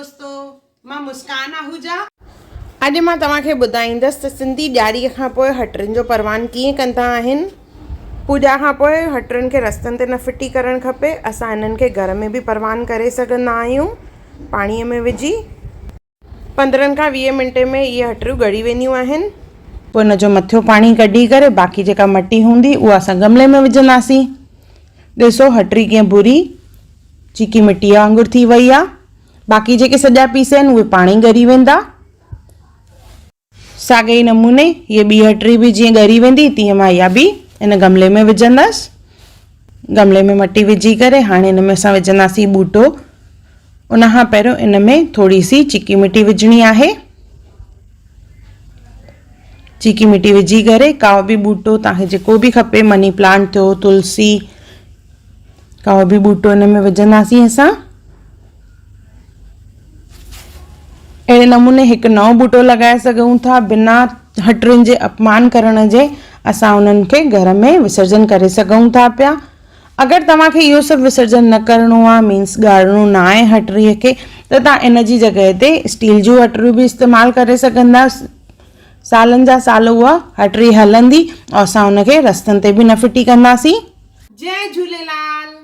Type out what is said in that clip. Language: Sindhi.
دوستو مان مسڪان آهوجا. اڄ مان توهان کي ٻڌائيندس ته سنڌي ڏياريء کان پوء هٽڙين جو پروان ڪيئن ڪندا آهن. پوڄا کان پوء هٽڙين کي رستن تي نه ڦٽي ڪرڻ کپي. اسان انهن کي گهر ۾ به پروان ڪري سگهندا آهيون پاڻيء ۾ وجهي. 15 کان 20 منٽي ۾ اهي هٽڙيون ڳڙي وينديون آهن. پوء ان جو مٿيون پاڻي ڪڍي ڪري باقي جيڪا مٽي هوندي اها اسان گملي ۾ وجهنداسين. ڏسو هٽڙي ڪيئن ڀوري چيڪي مٽيء وانگر ٿي وئي آهي. باقي جيڪي سڄا پيس آهن اهي پاڻ ئي ڳري ويندا. ساڳئي ئي نموني هيء ٻي هٽڙي به جيئن ڳري ويندي تيئن مان اها به ان گملي ۾ وجهندس. گملي ۾ مٽي وجهي ڪري هاڻي ان ۾ اسان وجهنداسين ٻوٽو. ان کان پهريون ان ۾ ٿوري سي چيڪي مٽي وجهڻي آهي. چيڪي مٽي وجهي ڪري ڪائو به ٻوٽو توهان کي جيڪو به کپي مني پلانٽ ٿيو تلسي ڪائو به ٻوٽو ان ۾ وجهنداسين اسان. اهڙي نموني هڪ نئون ٻوٽو لڳائي سگهون ٿا بنا هٽڙين جي اپمان ڪرڻ جي اسان انهن کي گهر ۾ وسرجن ڪري سگهون ٿا پيا اگر توهان کي اهو سڀ وسرجن نه ڪرڻو آهي مينس ڳاڙڻو نه آهي هٽڙي کي ته توهان ان جي جڳهه تي اسٽيل جون هٽڙيون به استعمال ڪري سگهندا سالن جا سال اها هٽڙي هلندي ۽ اسان ان کي رستن تي به نه ڦٽي ڪنداسين. جئي جهوليلال.